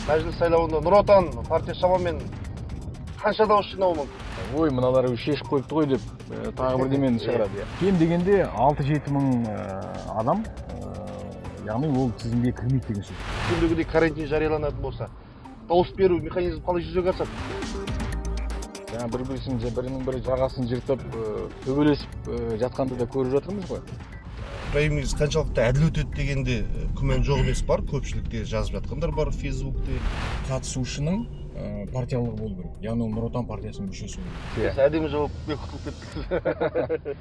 Мәжіліс сайлауында Нұр Отан партиясы шамамен қанша дауыс жинауы мүмкін? Ой, мыналар шешіп қойыпты ғой деп тағы бірдемені шығарады, иә. Кем дегенде 6-7 мың адам, яғни ол тізімге кірмейді деген сөз. Күндегідей карантин жарияланатын болса, дауыс беру механизмі қалай жүзеге асады? Жаңа бір бірісін бірінің бірі жағасын жыртып, төбелесіп жатқанды да көріп жатырмыз ғой. Праймериз қаншалықты әділ өтеді дегенде күмән жоқ емес бар, көпшілікте жазып жатқандар бар Фейсбукте. Қатысушының партиялығы болу керек, яғни ол Нұр Отан партиясының мүшесі болу керек. Иә. Әдемі жауаппен құтылып кеттіңіз.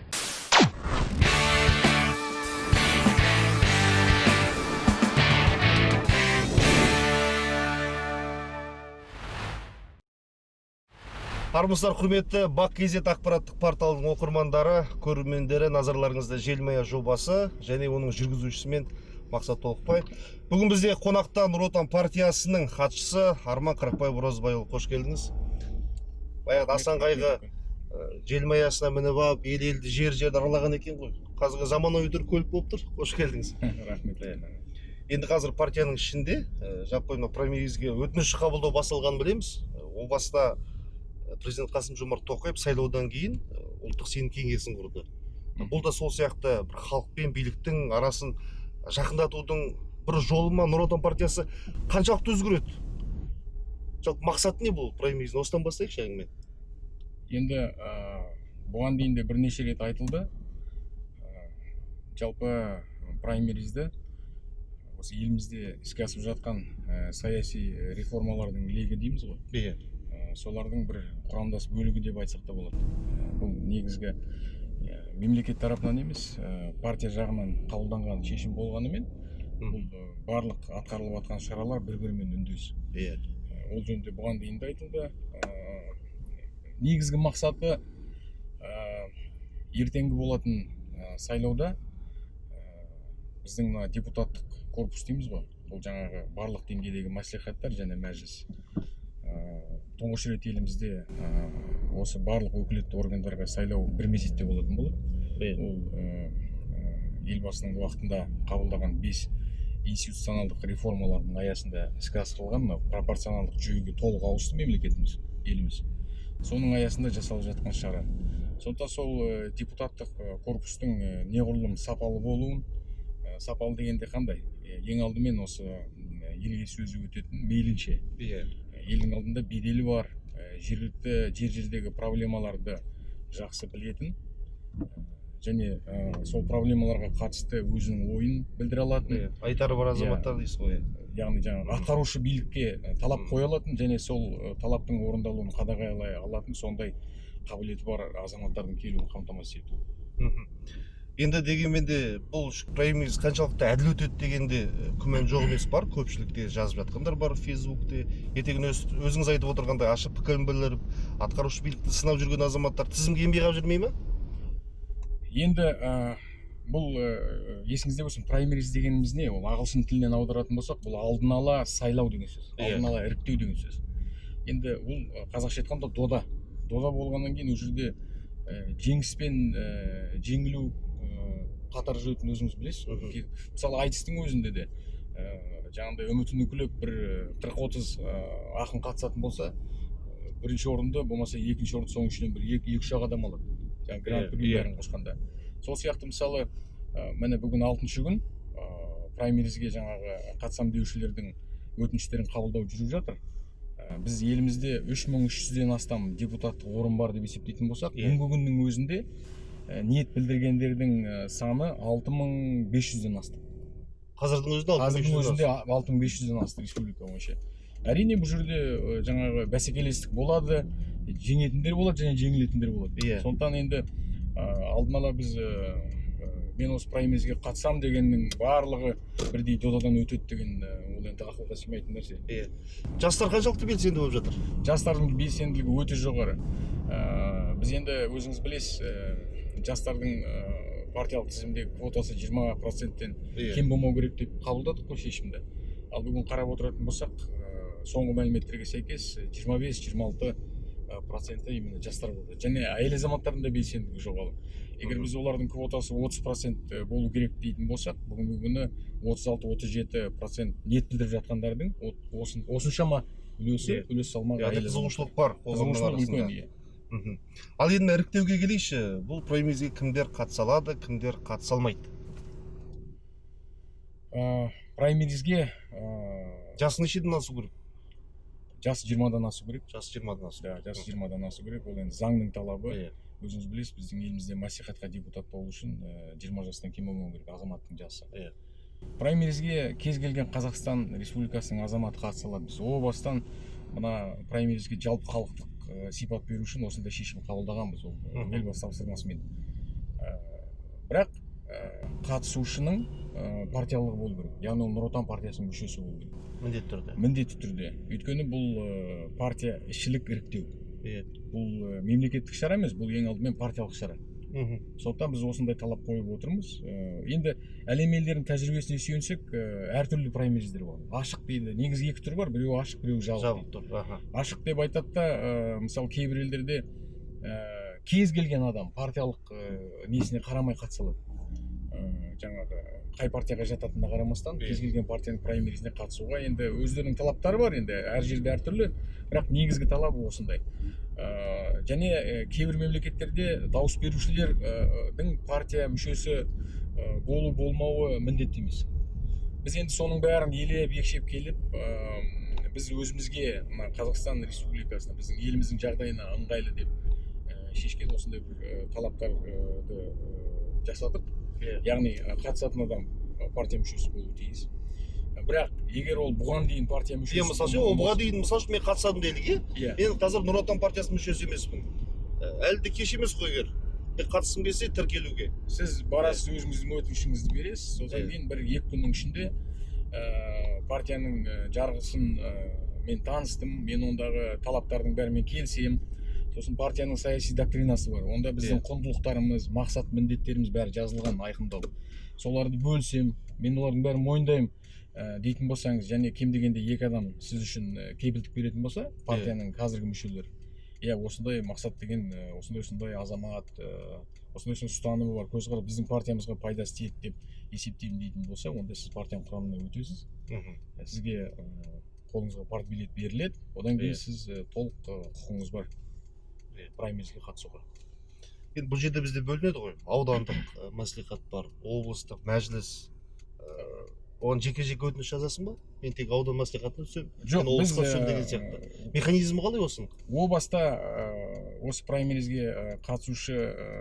Армысыздар, құрметті Бақ KZ ақпараттық порталының оқырмандары, көрермендері, назарларыңызда Желмая жобасы және оның жүргізушісі мен Мақсат Толықбай. Бүгін бізде қонақта Нұр Отан партиясының хатшысы Арман Қырықбай Оразбайұлы. Қош келдіңіз. Баяғыда Асан Қайғы желмаясына мініп алып, ел елді, жер жерді аралаған екен ғой. Қазіргі заманауи түр көлік болып тұр. Қош келдіңіз. Рахмет. Енді қазір партияның ішінде жалпы мына праймеризге өтініш қабылдау басталғанын білеміз. О баста президент Қасым Жомарт Тоқаев сайлаудан кейін ұлттық сенім кеңесін құрды. Бұл да сол сияқты бір халық пен биліктің арасын жақындатудың бір жолы ма? Нұр Отан партиясы қаншалықты өзгереді? Жалпы мақсаты не бұл праймериздің? Осыдан бастайықшы әңгіме. Енді бұған дейін де бірнеше рет айтылды. Жалпы праймеризді осы елімізде іске асып жатқан саяси реформалардың легі дейміз ғой. Иә. Солардың бір құрамдас бөлігі деп айтсақ та болады. Бұл негізгі мемлекет тарапынан емес, партия жағынан қабылданған шешім болғанымен, бұл барлық атқарылып жатқан шаралар бір бірімен үндес. Иә. Ол жөнінде бұған дейін де айтылды. Негізгі мақсаты ертеңгі болатын сайлауда біздің мына депутаттық корпус дейміз ғой, бұл жаңағы барлық деңгейдегі мәслихаттар және мәжіліс. Тұңғыш рет елімізде осы барлық өкілетті органдарға сайлау бір мезетте болатын болады. Иә. Ол елбасының уақытында қабылдаған 5 институционалдық реформалардың аясында іске асырылған мынау пропорционалдық жүйеге толық ауысты мемлекетіміз, еліміз. Соның аясында жасалып жатқан шара. Сондықтан сол депутаттық корпустың неғұрлым сапалы болуын, сапалы дегенде қандай? Ең алдымен осы елге сөзі өтетін мейлінше Иә. Елдің алдында беделі бар, жергілікті жер жердегі проблемаларды жақсы білетін, және сол проблемаларға қатысты өзінің ойын білдіре алатын, Иә. Айтары бар азаматтар дейсіз ғой. Иә. Яғни жаңағы атқарушы билікке талап қоя алатын және сол талаптың орындалуын қадағалай алатын сондай қабілеті бар азаматтардың келуін қамтамасыз ету. Енді дегенмен де бұл праймериз қаншалықты әділ өтеді дегенде күмән жоқ емес бар, көпшілікте жазып жатқандар бар Фейсбукте. Ертеңгі өзіңіз айтып отырғандай ашық пікірін білдіріп, атқарушы билікті сынап жүрген азаматтар тізімге енбей қалып жүрмей ме? Енді бұл есіңізде болсын, праймериз дегеніміз не? Ол ағылшын тілінен аударатын болсақ, бұл алдын ала сайлау деген сөз, Иә. алдын ала іріктеу деген сөз. Енді ол қазақша айтқанда дода. Дода болғаннан кейін ол жерде жеңіс пен жеңілу қатар жүретінін өзіңіз білесіз. Мысалы, айтыстың өзінде де жаңағындай үмітін үкілеп бір 40-30 ақын қатысатын болса, бірінші орынды болмаса екінші орынды соның ішінен бір екі үш ақ адам алады. Жаңағы гран при Иә. бәрін қосқанда. Сол сияқты мысалы, міне бүгін 6-шы күн, праймеризге жаңағы қатысам деушілердің өтініштерін қабылдау жүріп жатыр. Біз елімізде 3300-ден астам депутаттық орын бар деп есептейтін болсақ, Иә. бүгінгі күннің өзінде ниет білдіргендердің саны 6500-ден асты. Қазірдің өзінде Қазірдің 6500-ден өзінде асты. 6500-ден асты республика бойынша. Әрине, бұл жерде жаңағы бәсекелестік болады, жеңетіндер болады және жеңілетіндер болады. Иә. Сондықтан енді алдын ала біз мен осы праймеризге қатысам дегеннің барлығы бірдей додадан өтеді деген ол енді ақылға сыймайтын нәрсе. Иә. Жастар қаншалықты белсенді болып жатыр? Жастардың белсенділігі өте жоғары. Біз енді өзіңіз білесіз, жастардың партиялық тізімдегі квотасы 20%-тен Иә. кем болмау керек деп қабылдадық қой шешімді. Ал бүгін қарап отыратын болсақ, соңғы мәліметтерге сәйкес 25-26 проценті именно жастар болды. Және әйел азаматтардың да белсенділігі жоғары. Егер біз олардың квотасы 30% болу керек дейтін болсақ, бүгінгі күні 36-37% ниет білдіріп жатқандардың осыншама үлесі, үлес салмағы Яғни әйел қызығушылық бар қоғамның қызығушылық арасында. үлкен, иә. Ал енді іріктеуге келейікші. Бұл праймеризге кімдер қатыса алады, кімдер қатыса алмайды? Праймеризге Жасы нешеден асу керек? Жасы 20-дан асу керек. Жасы 20-дан асу. Да, жасы 20-дан асу керек. Ол енді заңның талабы. Өзіңіз білесіз, біздің елімізде мәслихатқа депутат болу үшін 20 жастан кем болмау керек азаматтың жасы. Праймеризге кез келген Қазақстан Республикасының азаматы қатыса алады. Біз о бастан мына праймеризге жалпы халықтық сипат беру үшін осындай шешім қабылдағанбыз, ол Елбасы тапсырмасымен. Бірақ қатысушының партиялығы болу керек, яғни ол Нұр Отан партиясының мүшесі болу керек. Міндетті түрде. Міндетті түрде, өйткені бұл партия ішілік іріктеу. Бұл мемлекеттік шара емес, бұл ең алдымен партиялық шара. Сондықтан біз осындай талап қойып отырмыз. Енді әлем елдерінің тәжірибесіне сүйенсек, әртүрлі праймериздер бар. Ашық дейді, негізгі екі түрі бар, біреуі ашық, біреуі жабық Жабық дейді. тұр. Ашық деп айтады да, мысалы кейбір елдерде кез келген адам партиялық несіне қарамай қатыса алады. Жаңағы қай партияға жататынына қарамастан кез келген партияның праймеризіне қатысуға енді өздерінің талаптары бар, енді әр жерде әртүрлі, бірақ негізгі талабы осындай. Және кейбір мемлекеттерде дауыс берушілердің партия мүшесі болу болмауы міндетті емес. Біз енді соның бәрін елеп екшеп келіп, біз өзімізге мына Қазақстан Республикасына, біздің еліміздің жағдайына ыңғайлы деп шешкен осындай бір талаптарды жасадық. Яғни қатысатын адам партия мүшесі болуы тиіс. Бірақ егер ол бұған дейін партия мүшесі Мысалы ше, ол бұған дейін, мысалы үшін, мен қатысадым делік, иә? Иә. Мен қазір Нұр Отан партиясының мүшесі емеспін. Әлі де кеш емес қой, егер мен қатысқым келсе тіркелуге. Сіз барасыз, өзіңіздің өтінішіңізді бересіз, содан кейін 1-2 күннің ішінде партияның жарғысын мен таныстым, мен ондағы талаптардың бәрімен келісемін. Сосын партияның саяси доктринасы бар. Онда біздің құндылықтарымыз, мақсат, міндеттеріміз бәрі жазылған, айқындалып. Соларды бөлсем, мен олардың бәрін мойындаймын дейтін болсаңыз, және кем дегенде 2 адам сіз үшін кепілдік беретін болса, партияның қазіргі мүшелері, иә, осындай мақсат деген, осындай азамат, осындай ұстанымы бар, көзқарас біздің партиямызға пайдасы тиеді деп есептеймін дейтін болса, онда сіз партияның құрамына өтесіз. Сізге қолыңызға партбилет беріледі, одан кейін сіз толық құқығыңыз бар праймеризге қатысуға. Енді бұл жерде бізде бөлінеді ғой, аудандық мәслихат бар, облыстық мәжіліс. Оған жеке-жеке өтініш жазасың ба? Мен тек аудан мәслихатына түсемін, Жоқ, мен облысқа біз, түсемін деген сияқты. Механизмі қалай осының? О баста осы праймеризге қатысушы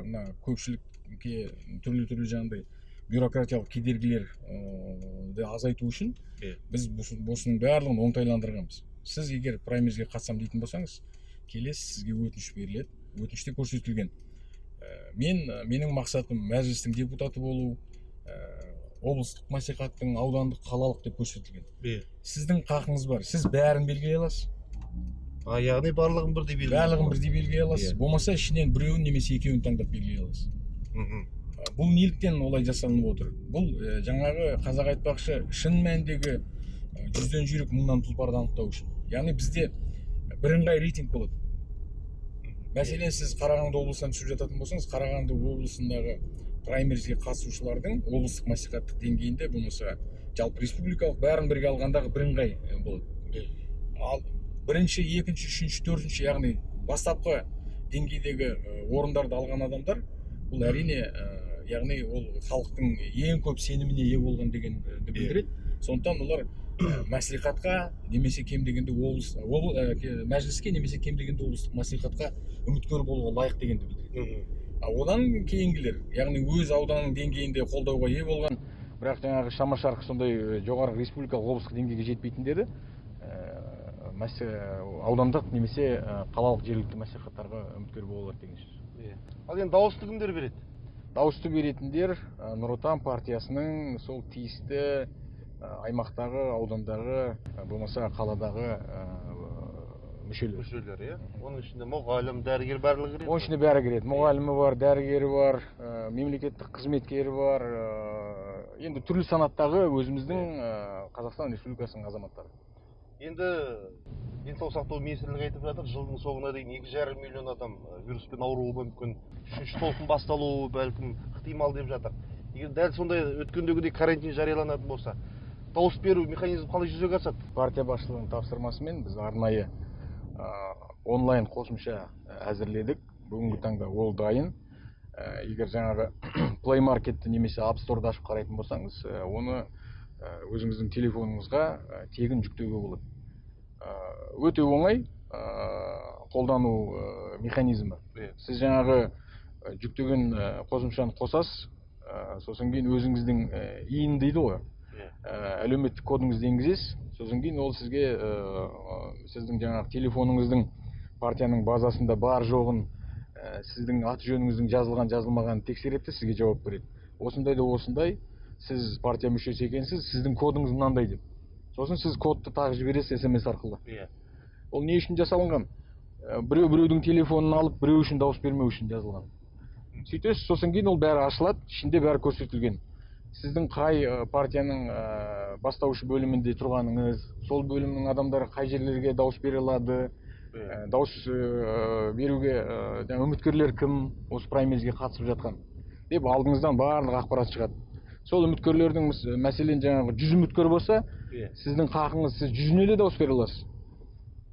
мына көпшілікке түрлі-түрлі жаңағыдай бюрократиялық кедергілерді азайту үшін біз осының барлығын оңтайландырғанбыз. Сіз егер праймеризге қатысам дейтін болсаңыз, келесіз, сізге өтініш беріледі. Өтініште көрсетілген. Менің мақсатым мәжілістің депутаты болу, облыстық мәслихаттың, аудандық, қалалық деп көрсетілген. Сіздің қақыңыз бар, сіз бәрін белгілей аласыз. Яғни барлығын бірдей белгілей Барлығын бірдей белгілей аласыз. Болмаса ішінен біреуін немесе екеуін таңдап белгілей аласыз. Бұл неліктен олай жасалынып отыр? Бұл жаңағы қазақ айтпақшы, шын мәніндегі 100-ден жүйрік 1000-нан тұлпарды анықтау үшін. Яғни бізде бірыңғай рейтинг болады. Мәселен, сіз Қарағанды облысынан түсіп жататын болсаңыз, Қарағанды облысындағы праймеризге қатысушылардың облыстық мәслихаттық деңгейінде, болмаса жалпы республикалық бәрін бірге алғандағы бірыңғай болады. Ал бірінші, екінші, үшінші, төртінші, яғни бастапқы деңгейдегі орындарды алған адамдар, бұл әрине, яғни ол халықтың ең көп сеніміне ие болған дегенді білдіреді. Сондықтан олар мәслихатқа немесе кем дегенде облыс, мәжіліске немесе кем дегенде облыстық мәслихатқа үміткер болуға лайық дегенді білдіреді. А одан кейінгілер, яғни өз ауданының деңгейінде қолдауға ие болған, бірақ жаңағы шама-шарқы сондай жоғарғы республикалық облыстық деңгейге жетпейтіндері, аудандық немесе қалалық жергілікті мәслихаттарға үміткер бола алады деген сөз. Ал енді дауысты кімдер береді? Дауысты беретіндер Нұр Отан партиясының сол тиісті аймақтағы, аудандағы, болмаса қаладағы мүшелер. Мүшелер, иә. Оның ішінде мұғалім, дәрігер барлығы кіреді. Оның ішінде бәрі кіреді. Мұғалімі бар, дәрігері бар, мемлекеттік қызметкері бар, енді түрлі санаттағы өзіміздің Қазақстан Республикасының азаматтары. Енді Денсаулық сақтау министрлігі айтып жатыр, жылдың соңына дейін 2,5 миллион адам вируспен ауруы мүмкін, үшінші толқын басталуы бәлкім ықтимал деп жатыр. Егер дәл сондай өткендегідей карантин жарияланатын болса, дауыс беру механизмі қалай жүзеге асады? Партия басшылығының тапсырмасымен біз арнайы онлайн қосымша әзірледік. Бүгінгі таңда ол дайын. Егер жаңағы Play Marketті немесе App Store'ды ашып қарайтын болсаңыз, оны өзіңіздің телефоныңызға тегін жүктеуге болады. Өте оңай қолдану механизмі. Сіз жаңағы жүктеген қосымшаны қосасыз, сосын кейін өзіңіздің ИИН дейді ғой, әлеуметтік кодыңызды енгізесіз, сосын кейін ол сізге сіздің жаңағы телефоныңыздың партияның базасында бар жоғын, сіздің аты жөніңіздің жазылған жазылмағанын тексереді де сізге жауап береді. Осындай да осындай, сіз партия мүшесі екенсіз, сіздің кодыңыз мынандай деп. Сосын сіз кодты тағы жібересіз СМС арқылы. Ол не үшін жасалынған? Біреу біреудің телефонын алып, біреу үшін дауыс бермеу үшін жазылған. Сөйтесіз, сосын кейін ол бәрі ашылады, ішінде бәрі көрсетілген. Сіздің қай партияның бастауыш бөлімінде тұрғаныңыз, сол бөлімнің адамдары қай жерлерге дауыс бере алады, дауыс беруге жаңа үміткерлер кім, осы праймеризге қатысып жатқан деп алдыңыздан барлық ақпарат шығады. Сол үміткерлердің мәселен жаңағы 100 үміткер болса, сіздің хақыңыз, сіз 100-іне де дауыс бере аласыз.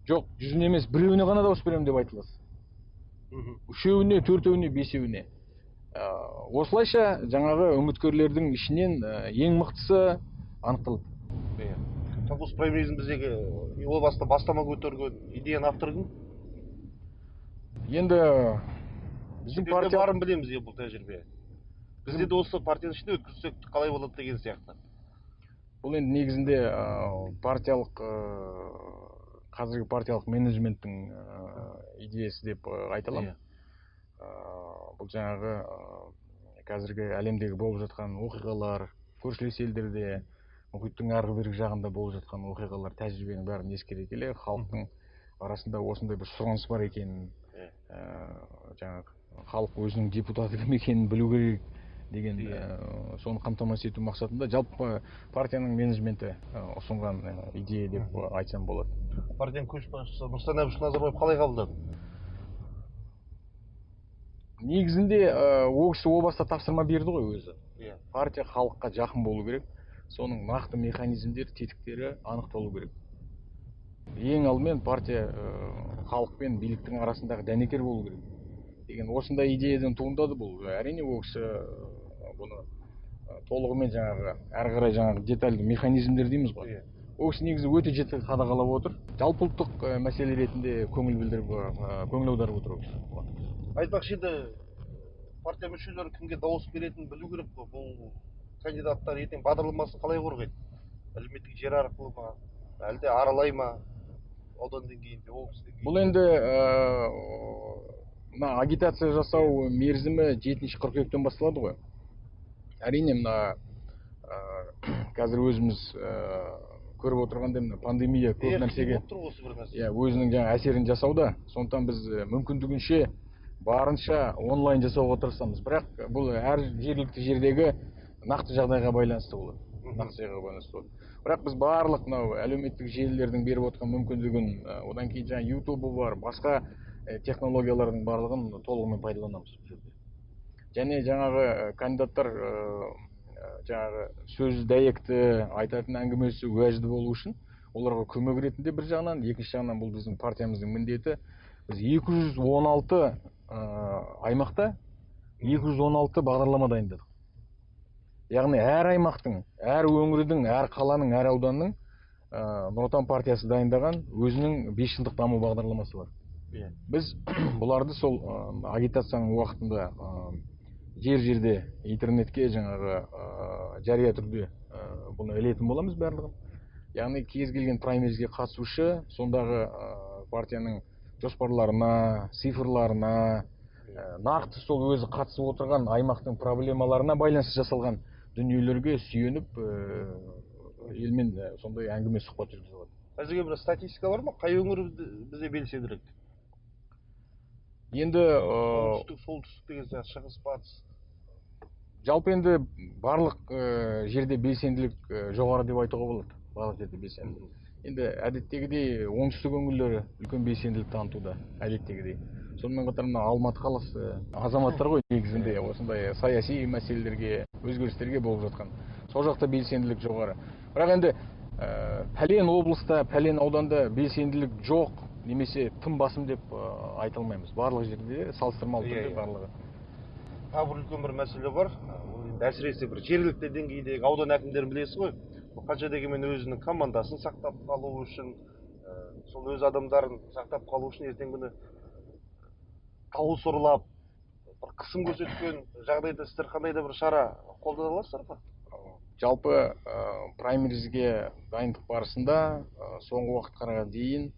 Жоқ, 100-іне емес, біреуіне ғана дауыс беремін деп айта аласыз. Үшеуіне, төртеуіне, бесеуіне. Осылайша жаңағы үміткерлердің ішінен ең мықтысы анықталады. Жалпы осы праймеризм біздегі о баста бастама көтерген идеяның авторы кім? Енді біздің Шетелде партия барын білеміз иә, бұл тәжірибе. Бізде де осы партияның ішінде өткізсек қалай болады деген сияқты. Бұл енді негізінде партиялық, қазіргі партиялық менеджменттің идеясы деп айта аламын. Бұл жаңағы қазіргі әлемдегі болып жатқан оқиғалар, көршілес елдерде, мұхиттың арғы бергі жағында болып жатқан оқиғалар, тәжірибенің бәрін ескере келе, халықтың арасында осындай бір сұраныс бар екенін, жаңағы халық өзінің депутаты кім екенін білу керек деген, соны қамтамасыз ету мақсатында жалпы партияның менеджменті ұсынған идея деп айтсам болады. Партияның көшбасшысы Нұрсұлтан Әбішұлы Назарбаев қалай қабылдады? Негізінде ол кісі о баста тапсырма берді ғой өзі. Партия халыққа жақын болу керек, соның нақты механизмдері, тетіктері анықталу керек. Ең алдымен партия халық пен биліктің арасындағы дәнекер болу керек деген осындай идеядан туындады бұл. Әрине, ол кісі бұны толығымен жаңағы әрі қарай жаңағы детальді механизмдер дейміз ғой. Ол кісі негізі өте жіті қадағалап отыр. Жалпы ұлттық мәселе ретінде көңіл білдіріп, көңіл аударып отыр ол кісі. Айтпақшы, енді партия мүшелері кімге дауыс беретінін білу керек қой. Бұл кандидаттар ертең бағдарламасын қалай қорғайды? Әлеуметтік желі арқылы ма, әлде аралай ма аудан деңгейінде, облыс деңгейінде? Бұл енді мына агитация жасау мерзімі 7 қыркүйектен басталады ғой. Әрине, мына қазір өзіміз көріп отырғандай, мына пандемия көп нәрсеге қиын болып тұр осы бір нәрсе. Иә, өзінің жаңа әсерін жасауда. Сондықтан біз мүмкіндігінше барынша онлайн жасауға тырысамыз. Бірақ бұл әр жергілікті жердегі нақты жағдайға байланысты болады. Нақты жағдайға байланысты болады. Бірақ біз барлық мынау әлеуметтік желілердің беріп отырған мүмкіндігін, одан кейін жаңа YouTube бар, басқа технологиялардың барлығын толығымен пайдаланамыз бұл жерде. Және жаңағы кандидаттар жаңағы сөз дәйекті, айтатын әңгімесі уәжді болу үшін оларға көмек ретінде бір жағынан, екінші жағынан бұл біздің партиямыздың міндеті. Біз 216 аймақта 216 бағдарлама дайындадық. Яғни әр аймақтың, әр өңірдің, әр қаланың, әр ауданның Нұр Отан партиясы дайындаған өзінің 5 жылдық даму бағдарламасы бар. Біз бұларды сол агитацияның уақытында жер-жерде интернетке жаңағы жария түрде бұны ілетін боламыз барлығын. Яғни кез келген праймеризге қатысушы сондағы партияның жоспарларына, цифрларына, нақты сол өзі қатысып отырған аймақтың проблемаларына байланысты жасалған дүниелерге сүйеніп, елмен сондай әңгіме сұхбат жүргізе алады. Әзірге бір статистика бар ма? Қай өңір бізде белсендірек? Енді, оңтүстік, солтүстік деген сияқты, шығыс, батыс. Жалпы енді барлық жерде белсенділік жоғары деп айтуға болады. Барлық жерде белсенді. Енді әдеттегідей оңтүстік өңірлері үлкен белсенділік танытуда әдеттегідей. Сонымен қатар мына Алматы қаласы азаматтар ғой негізінде осындай саяси мәселелерге, өзгерістерге болып жатқан. Сол жақта белсенділік жоғары. Бірақ енді пәлен облыста, пәлен ауданда белсенділік жоқ немесе тым басым деп айта алмаймыз. Барлық жерде салыстырмалы түрде барлығы. Тағы бір үлкен бір мәселе бар. Ол енді әсіресе бір жергілікті деңгейдегі аудан әкімдерін білесіз ғой. Қанша дегенмен өзінің командасын сақтап қалу үшін, сол өз адамдарын сақтап қалу үшін ертеңгі күні дауыс ұрлап, бір қысым көрсеткен жағдайда сіздер қандай да бір шара қолдана аласыздар ма? Жалпы праймеризге дайындық барысында соңғы уақытқа дейін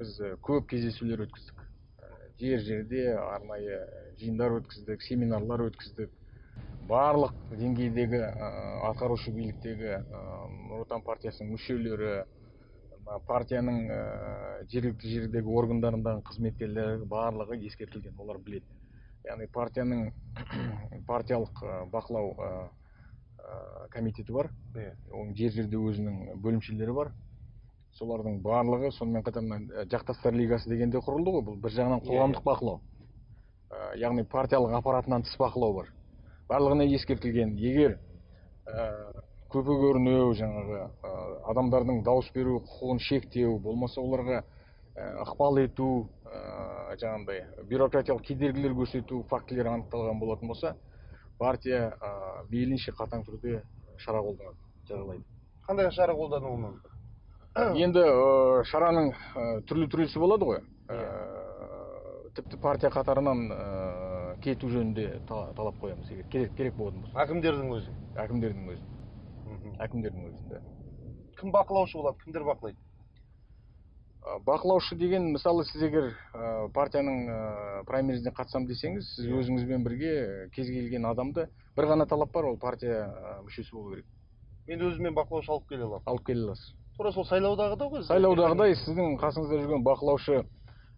біз көп кездесулер өткіздік. Жер-жерде арнайы жиындар өткіздік, семинарлар өткіздік. Барлық деңгейдегі атқарушы биліктегі Нұр Отан партиясының мүшелері, партияның жергілікті жердегі органдарындағы қызметкерлері барлығы ескертілген, олар біледі. Яғни партияның партиялық бақылау комитеті бар. Оның жер-жерде өзінің бөлімшелері бар. Солардың барлығы, сонымен қатар мына жақтастар лигасы деген де құрылды ғой. Бұл бір жағынан қоғамдық бақылау. Яғни партиялық аппаратынан тыс бақылау бар. Барлығына ескертілген, егер көпе көрінеу жаңағы адамдардың дауыс беру құқығын шектеу, болмаса оларға ықпал ету, жаңағындай бюрократиялық кедергілер көрсету фактілері анықталған болатын болса, партия мейлінше қатаң түрде шара қолданады, жазалайды. Қандай шара қолдануы мүмкін? Енді шараның түрлі түрлісі болады ғой. Тіпті партия қатарынан кету жөнінде талап қоямыз, егер керек болатын болса. Әкімдердің өзі? Әкімдердің өзі. Әкімдердің өзінде. Кім бақылаушы болады, кімдер бақылайды? Бақылаушы деген, мысалы, сіз егер партияның праймеризіне қатысам десеңіз, сіз өзіңізбен бірге кез келген адамды, бір ғана талап бар, ол партия мүшесі болу керек. Мен өзіммен бақылаушы алып келе аламын. Алып келе аласыз. Тура сол сайлаудағыдай ғой. Сайлаудағыдай сіздің қасыңызда жүрген бақылаушы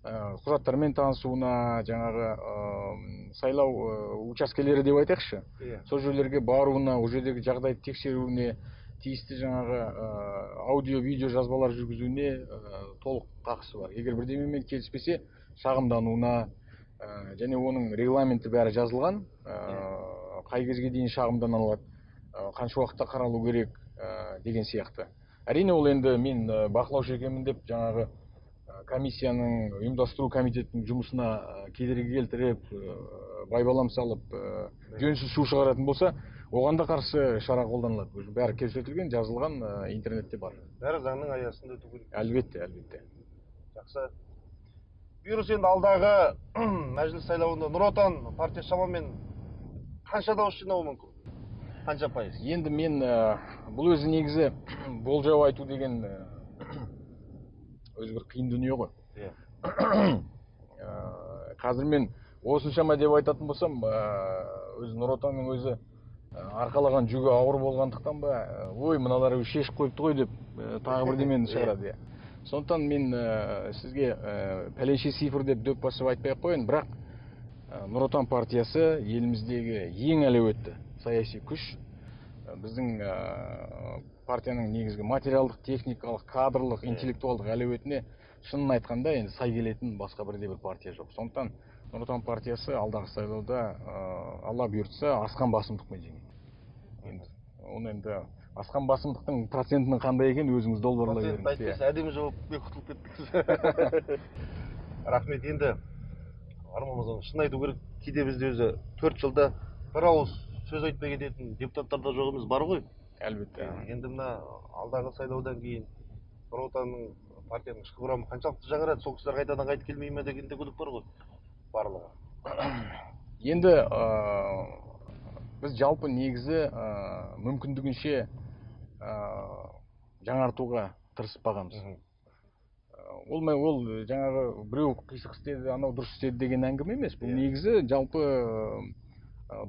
құжаттармен танысуына, жаңағы сайлау учаскелері деп айтайықшы, сол жерлерге баруына, ол жердегі жағдайды тексеруіне, тиісті жаңағы аудио, видео жазбалар жүргізуіне толық қақысы бар. Егер бірдемемен келіспесе, шағымдануына, және оның регламенті бәрі жазылған, қай кезге дейін шағымдана алады, қанша уақытта қаралу керек деген сияқты. Әрине, ол енді мен бақылаушы екенмін деп жаңағы комиссияның, ұйымдастыру комитетінің жұмысына кедергі келтіріп, байбалам салып, жөнсіз шу шығаратын болса, оған да қарсы шара қолданылады. Уже бәрі көрсетілген, жазылған, интернетте бар. Бәрі заңның аясында өту керек. Әлбетте, әлбетте. Жақсы. Бұйырса енді алдағы мәжіліс сайлауында Нұр Отан партиясы шамамен қанша дауыс жинауы мүмкін? Қанша пайыз? Енді мен бұл өзі негізі болжау айту деген өзі бір қиын дүние ғой. Қазір мен осыншама деп айтатын болсам, өзі Нұр Отанның өзі арқалаған жүгі ауыр болғандықтан ба, ой, мыналар өзі шешіп қойыпты ғой деп тағы бірдемені шығарады. Сондықтан мен сізге пәленше цифр деп дөп басып айтпай ақ қояйын, бірақ Нұр Отан партиясы еліміздегі ең әлеуетті саяси күш. Біздің партияның негізгі материалдық, техникалық, кадрлық, интеллектуалдық әлеуетіне шынын айтқанда енді сай келетін басқа бірде бір партия жоқ. Сондықтан Нұр Отан партиясы алдағы сайлауда, Алла бұйыртса, асқан басымдықпен жеңеді. Енді оны енді асқан басымдықтың процентінің қандай екенін өзіңіз долбарлай Процентті беріңіз. айтпайсыз, әдемі жауаппен құтылып кеттіңіз. Рахмет. Енді Арман мырза, шын айту керек, кейде бізде өзі 4 жылда бір ауыз сөз айтпай кететін депутаттар да жоқ емес, бар ғой. Әлбетте. Енді мына алдағы сайлаудан кейін Нұр Отанның партияның ішкі құрамы қаншалықты жаңарады, сол кісілер қайтадан қайтып келмей ме деген де күдік бар ғой барлығы. Енді біз жалпы негізі мүмкіндігінше жаңартуға тырысып бағамыз. Ол ол жаңағы біреу қисық істеді, анау дұрыс істеді деген әңгіме емес. Бұл негізі жалпы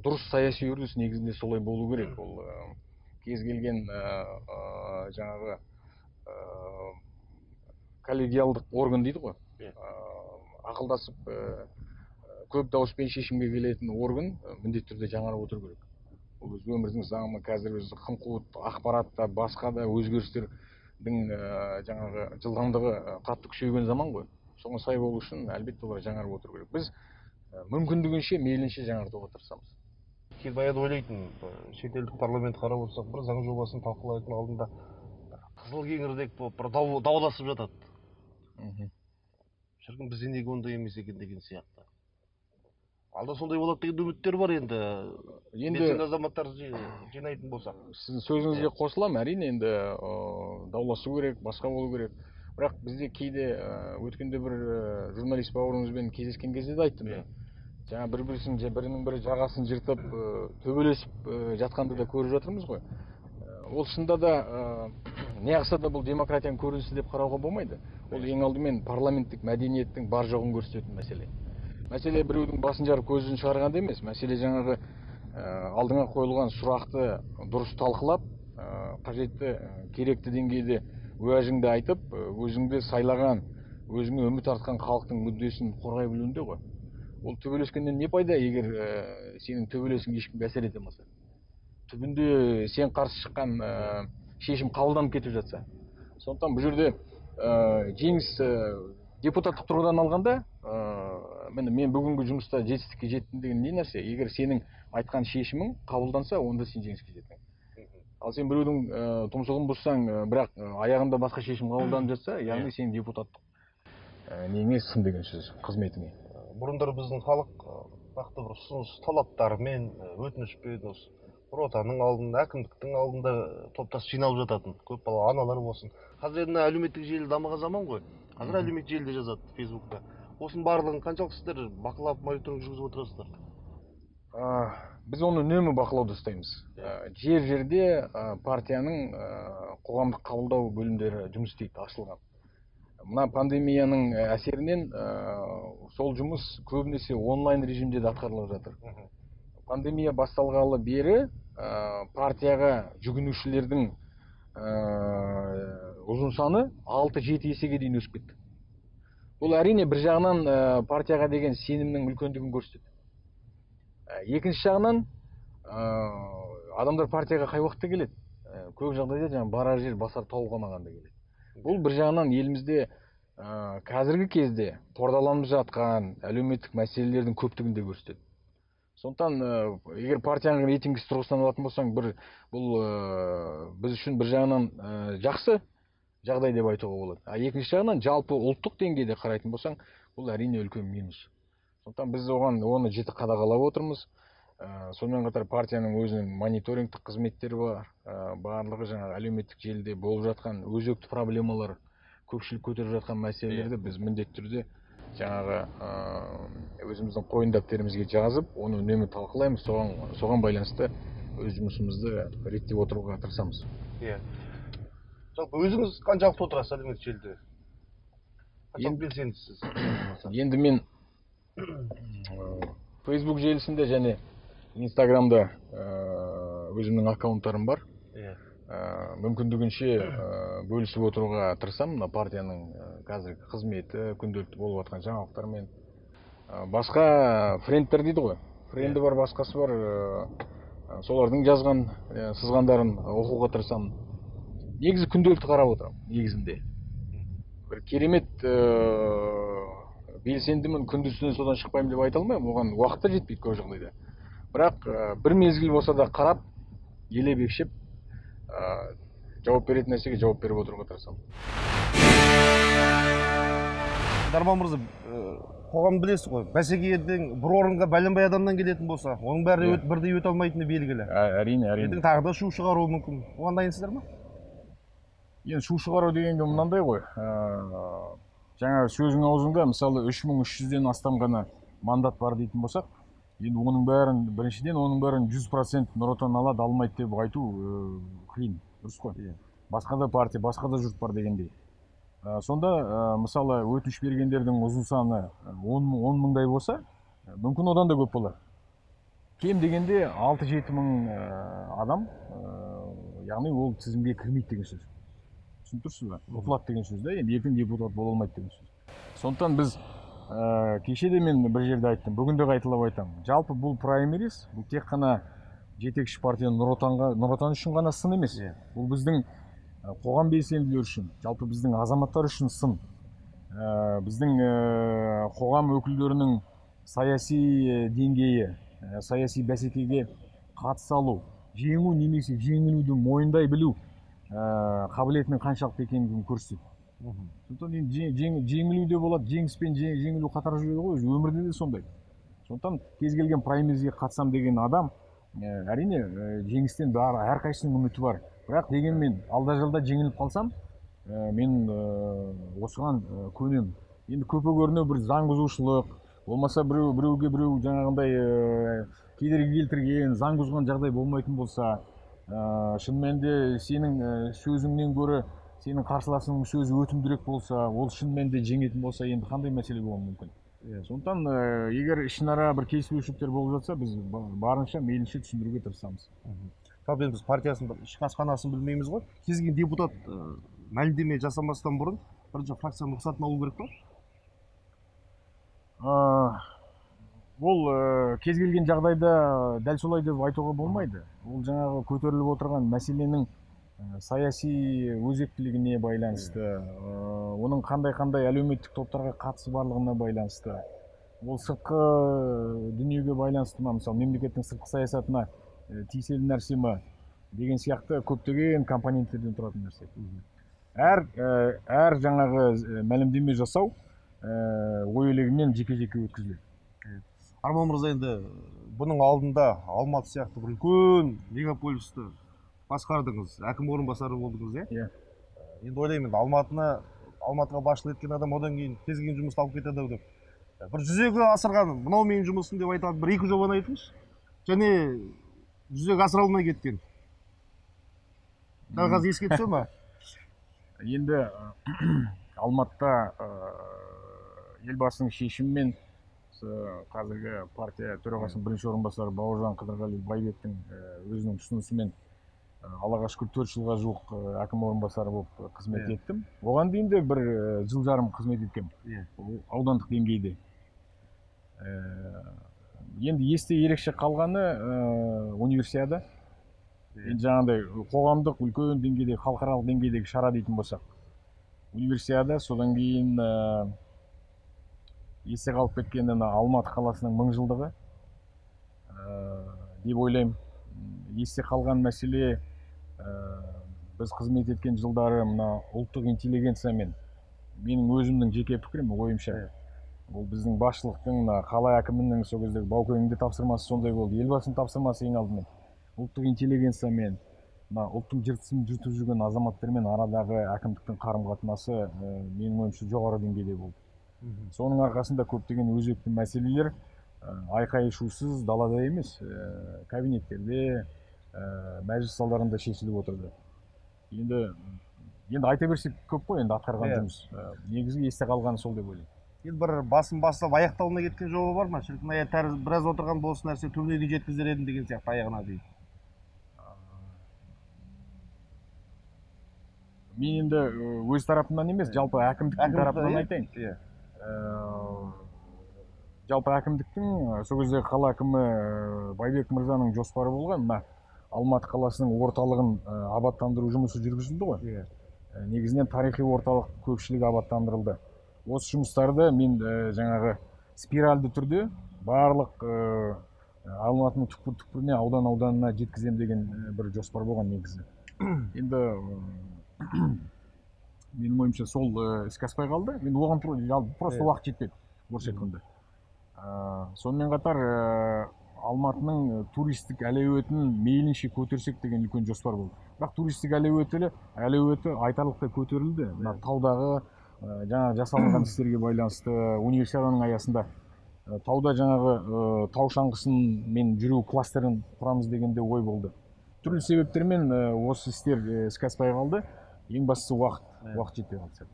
дұрыс саяси үрдіс негізінде солай болу керек. Ол кез келген жаңағы коллегиалдық орган дейді ғой. Ақылдасып, көп дауыспен шешімге келетін орган міндетті түрде жаңарып отыру керек. Ол өз өмірдің заңы. Қазір өзі қым-қуыт ақпарат та, басқа да өзгерістердің жаңағы жылдамдығы қатты күшейген заман ғой. Соған сай болу үшін, әлбетте, олар жаңарып отыру керек. Біз мүмкіндігінше, мейлінше жаңартуға тырысамыз. Кейде баяғыда ойлайтын, шетелдік парламент қарап отырсақ, бір заң жобасын талқылайтын алдында қызыл кеңірдек болып бір дауласып жатады. Шіркін, бізде неге ондай емес екен деген сияқты. Алда сондай болады деген үміттер бар енді. Енді белсенді азаматтар жинайтын болсақ. Сіздің сөзіңізге қосыламын, әрине, енді дауласу керек, басқа болу керек. Бірақ бізде кейде, өткенде бір журналист бауырымызбен кездескен кезде де айттым мен. Жаңа бір бірісін, бірінің бірі жағасын жыртып, төбелесіп жатқанды да көріп жатырмыз ғой. Ол шынында да, неғылса да бұл демократияның көрінісі деп қарауға болмайды. Ол ең алдымен парламенттік мәдениеттің бар жоғын көрсететін мәселе. Мәселе біреудің басын жарып, көзін шығарғанда емес, мәселе жаңағы алдыңа қойылған сұрақты дұрыс талқылап, қажетті, керекті деңгейде уәжіңді айтып, өзіңді сайлаған, өзіңе үміт артқан халықтың мүддесін қорғай білуінде ғой. Ол төбелескеннен не пайда, егер сенің төбелесің ешкімге әсер ете алмаса, түбінде сен қарсы шыққан шешім қабылданып кетіп жатса. Сондықтан бұл жерде жеңіс, депутаттық тұрғыдан алғанда, міне, мен бүгінгі жұмыста жетістікке жеттім деген не нәрсе? Егер сенің айтқан шешімің қабылданса, онда сен жеңіске жеттің. Ал сен біреудің тұмсығын бұзсаң, бірақ аяғында басқа шешім қабылданып жатса, яғни сенің депутаттық неңе сын деген сөз, қызметіңе. Бұрындары біздің халық нақты бір ұсыныс талаптармен, өтінішпен осы Нұр Отанның алдында, әкімдіктің алдында топтасып жиналып жататын, көп бала аналар болсын. Қазір енді әлеуметтік желі дамыған заман ғой. Қазір әлеуметтік желіде жазады, Фейсбукта. Осының барлығын қаншалықты сіздер бақылап, мониторинг жүргізіп отырасыздар? Біз оны үнемі бақылауда ұстаймыз. Жер жерде партияның қоғамдық қабылдау бөлімдері жұмыс істейді, ашылған. Мына пандемияның әсерінен сол жұмыс көбінесе онлайн режимде де атқарылып жатыр. Пандемия басталғалы бері партияға жүгінушілердің ұзын саны 6-7 есеге дейін өсіп кетті. Бұл, әрине, бір жағынан партияға деген сенімнің үлкендігін көрсетеді. Екінші жағынан, адамдар партияға қай уақытта келеді? Көп жағдайда жаңағы барар жер, басар тау қалмағанда келеді. Бұл бір жағынан елімізде қазіргі кезде қордаланып жатқан әлеуметтік мәселелердің көптігін де көрсетеді. Сондықтан егер партияның рейтингісі тұрғысынан алатын болсаң, бір бұл біз үшін бір жағынан жақсы жағдай деп айтуға болады. А екінші жағынан, жалпы ұлттық деңгейде қарайтын болсаң, бұл, әрине, үлкен минус. Сондықтан біз оны жіті қадағалап отырмыз. Сонымен қатар партияның өзінің мониторингтік қызметтері бар. Барлығы жаңағы әлеуметтік желіде болып жатқан өзекті проблемалар, көпшілік көтеріп жатқан мәселелерді біз міндетті түрде жаңағы өзіміздің қойын дәптерімізге жазып, оны үнемі талқылаймыз. Соған байланысты өз жұмысымызды реттеп отыруға тырысамыз. Иә, жалпы өзіңіз қаншалықты отырасыз әлеуметтік желіде, қаншалықты белсендісіз? Енді мен Фейсбук желісінде және Инстаграмда өзімнің аккаунттарым бар. Мүмкіндігінше бөлісіп отыруға тырысамын мына партияның қазіргі қызметі, күнделікті болып жатқан жаңалықтармен. Басқа френдтер дейді ғой, френді бар, басқасы бар, солардың жазған, сызғандарын оқуға тырысамын. Негізі күнделікті қарап отырамын. Негізінде бір керемет белсендімін, күндіз түні содан шықпаймын деп айта алмаймын, оған уақыт та жетпейді көп жағдайда. Бірақ бір мезгіл болса да қарап, елеп екшеп, жауап беретін нәрсеге жауап беріп отыруға тырысамын. Дарман мырза, қоғам, білесіз ғой, бәсеке ертең бір орынға бәленбай адамнан келетін болса, оның бәрі бірдей өте алмайтыны белгілі. Әрине, әрине. Ертең тағы да шу шығаруы мүмкін. Оған дайынсыздар ма? Енді шу шығару дегенге мынандай ғой, жаңағы сөзің аузыңда, мысалы, 3300-ден астам ғана мандат бар дейтін болсақ, енді оның бәрін, біріншіден, оның бәрін 100% Нұр Отан алады, алмайды деп айту қиын, дұрыс қой? Иә. Басқа да партия, басқа да жұрт бар дегендей. Сонда мысалы, өтініш бергендердің ұзын саны 10 мыңдай болса, мүмкін одан да көп болар. Кем дегенде 6-7 мың адам, яғни ол тізімге кірмейді деген сөз, түсініп тұрсыз ба? Ұтылады деген сөз да, енді ертең депутат бола алмайды деген сөз. Сондықтан біз, кеше де мен бір жерде айттым, бүгін де қайталап айтамын, жалпы бұл праймериз, бұл тек қана жетекші партия Нұр Отан үшін ғана сын емес. Бұл біздің қоғам белсенділері үшін, жалпы біздің азаматтар үшін сын. Біздің қоғам өкілдерінің саяси деңгейі, саяси бәсекеге қатыса алу, жеңу немесе жеңілуді мойындай білу қабілетінің қаншалықты екендігін көрсетеді. Сондықтан енді жеңілу де болады, жеңіс пен жеңілу қатар жүреді ғой, өзі өмірде де сондай. Сондықтан кез келген праймеризге қатысам деген адам, әрине, жеңістен әрқайсысының үміті бар. Бірақ дегенмен алда-жалда жеңіліп қалсам, мен осыған көнемін. Енді көпе көрінеу бір заң бұзушылық, болмаса біреуге біреу жаңағындай кедергі келтірген, заң бұзған жағдай болмайтын болса, шынымен де сенің сөзіңнен гөрі сенің қарсыласыңның сөзі өтімдірек болса, ол шынымен де жеңетін болса, енді қандай мәселе болуы мүмкін? Сондықтан егер ішінара бір келіспеушіліктер болып жатса, біз барынша мейлінше түсіндіруге тырысамыз. Жалпы енді біз партиясының ішкі асханасын білмейміз ғой. Кез келген депутат мәлімдеме жасамастан бұрын бірінші фракцияның рұқсатын алу керек пе? Ол кез келген жағдайда дәл солай деп айтуға болмайды. Ол жаңағы көтеріліп отырған мәселенің саяси өзектілігіне байланысты, оның қандай-қандай әлеуметтік топтарға қатысы барлығына байланысты, ол сыртқы дүниеге байланысты ма, мысалы мемлекеттің сыртқы саясатына тиеселі нәрсе ма деген сияқты көптеген компоненттерден тұратын нәрсе. Әр жаңағы мәлімдеме жасау ой елегінен жеке-жеке өткізіледі. Арман мырза, енді бұның алдында Алматы сияқты бір үлкен мегаполисті басқардыңыз, әкім орынбасары болдыңыз, иә? Иә. Енді ойлаймын, Алматыға басшылық еткен адам одан кейін кез келген жұмысты алып кетеді ау деп. Бір жүзеге асырған, мынау менің жұмысым деп айтатын бір екі жобаны айтыңызшы. Және жүзеге асыра алмай кеткен. Дәл қазір еске түсе ме? Енді Алматыда Елбасының шешімімен қазіргі партия төрағасының бірінші орынбасары Бауыржан Қыдырғалиев Байбектің өзінің ұсынысымен Аллаға шүкір 4 жылға жуық әкім орынбасары болып қызмет еттім. Оған дейін де бір жыл жарым қызмет еткем аудандық деңгейде. Енді есте ерекше қалғаны универсиада. Енді жаңағыдай қоғамдық үлкен деңгейде, халықаралық деңгейдегі шара дейтін болсақ, универсиада, содан кейін есте қалып кеткен Алматы қаласының 1000 жылдығы деп ойлаймын. Есте қалған мәселе, біз қызмет еткен жылдары мына ұлттық интеллигенциямен, менің өзімнің жеке пікірім, ойымша, ол біздің басшылықтың, мына қала әкімінің сол кездегі Баукеңнің де тапсырмасы сондай болды, Елбасының тапсырмасы ең алдымен ұлттық интеллигенциямен, мына ұлттың жыртысын жыртып жүрген азаматтармен арадағы әкімдіктің қарым-қатынасы менің ойымша жоғары деңгейде болды. Соның арқасында көптеген өзекті мәселелер айқай шусыз далада емес, кабинеттерде, мәжіліс залдарында шешіліп отырды. Енді айта берсек көп қой, енді атқарған жұмыс. Негізгі есте қалғаны сол деп ойлаймын. Енді бір басын бастап аяқталмай кеткен жоба бар ма? Шіркін ай, біраз отырған осы нәрсе түбіне дейін жеткізер едім деген сияқты аяғына дейін. Мен енді өз тарапымнан емес, жалпы әкімдіктің тарапынан айтайын. Жалпы әкімдіктің, сол кезде қала әкімі Байбек мырзаның жоспары болған, мына Алматы қаласының орталығын абаттандыру жұмысы жүргізілді ғой. Негізінен тарихи орталық көпшілігі абаттандырылды. Осы жұмыстарды мен жаңағы спиральді түрде барлық Алматының түкпір-түкпіріне, аудан-ауданына жеткізем деген бір жоспар болған негізі. Енді менің ойымша сол іске аспай қалды. Енді оған просто уақыт жетпеді, орысша айтқанда. Сонымен қатар Алматының туристік әлеуетін мейлінше көтерсек деген үлкен жоспар болды. Бірақ туристік әлеуеті айтарлықтай көтерілді. Мына таудағы жаңағы жасалынған істерге байланысты универсиаданың аясында тауда жаңағы тау шаңғысын мен жүру кластерін құрамыз деген де ой болды. Түрлі себептермен осы істер іске аспай қалды. Ең бастысы уақыт жетпей қалды.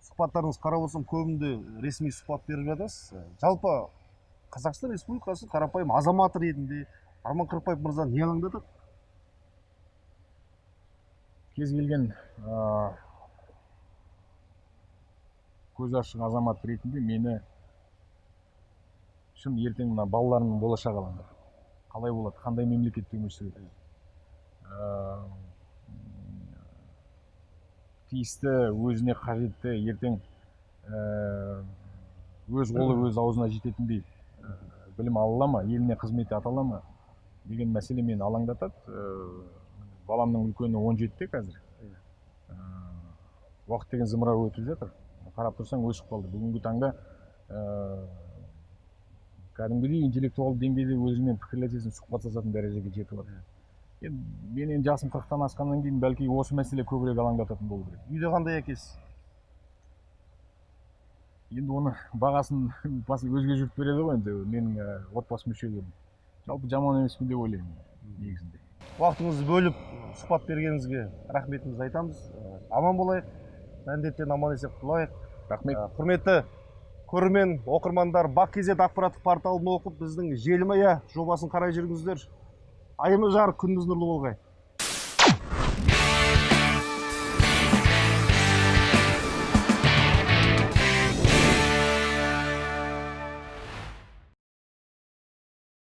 Сұхбаттарыңыз қарап отырсам, көбінде ресми сұхбат беріп жатасыз. Жалпы Қазақстан Республикасы қарапайым азаматы ретінде Арман Қырықбаев мырза не алаңдатады? Кез келген көзі ашық азамат ретінде мені шын ертең мына балаларымның болашағы алаңдатады. Қалай болады, қандай мемлекетте өмір сүреді? Тиісті, өзіне қажетті, ертең өз қолы өз аузына жететіндей білім ала ала ма, еліне қызмет ете ала ма деген мәселе мені алаңдатады. Баламның үлкені 17-те қазір. Уақыт деген зымырап өтіп жатыр, қарап тұрсаң, өсіп қалды. Бүгінгі таңда кәдімгідей интеллектуалды деңгейде өзімен пікірлесесің, сұхбаттасатын дәрежеге жетіп жатыр. Енді мен енді жасым 40-тан асқаннан кейін, бәлки, осы мәселе көбірек алаңдататын болу керек. Үйде қандай әкесіз? Енді оны бағасын өзге жұрт береді ғой. Енді менің отбасы мүшелерім, жалпы, жаман емеспін деп ойлаймын негізінде. Уақытыңызды бөліп, сұхбат бергеніңізге рахметімізді айтамыз. Аман болайық, індеттен аман есен құтылайық. Рахмет. Құрметті көрермен, оқырмандар, Бақ kz ақпараттық порталын оқып, біздің «Желмая» жобасын қарай жүріңіздер. Айымыз жарық, күніміз нұрлы болғай.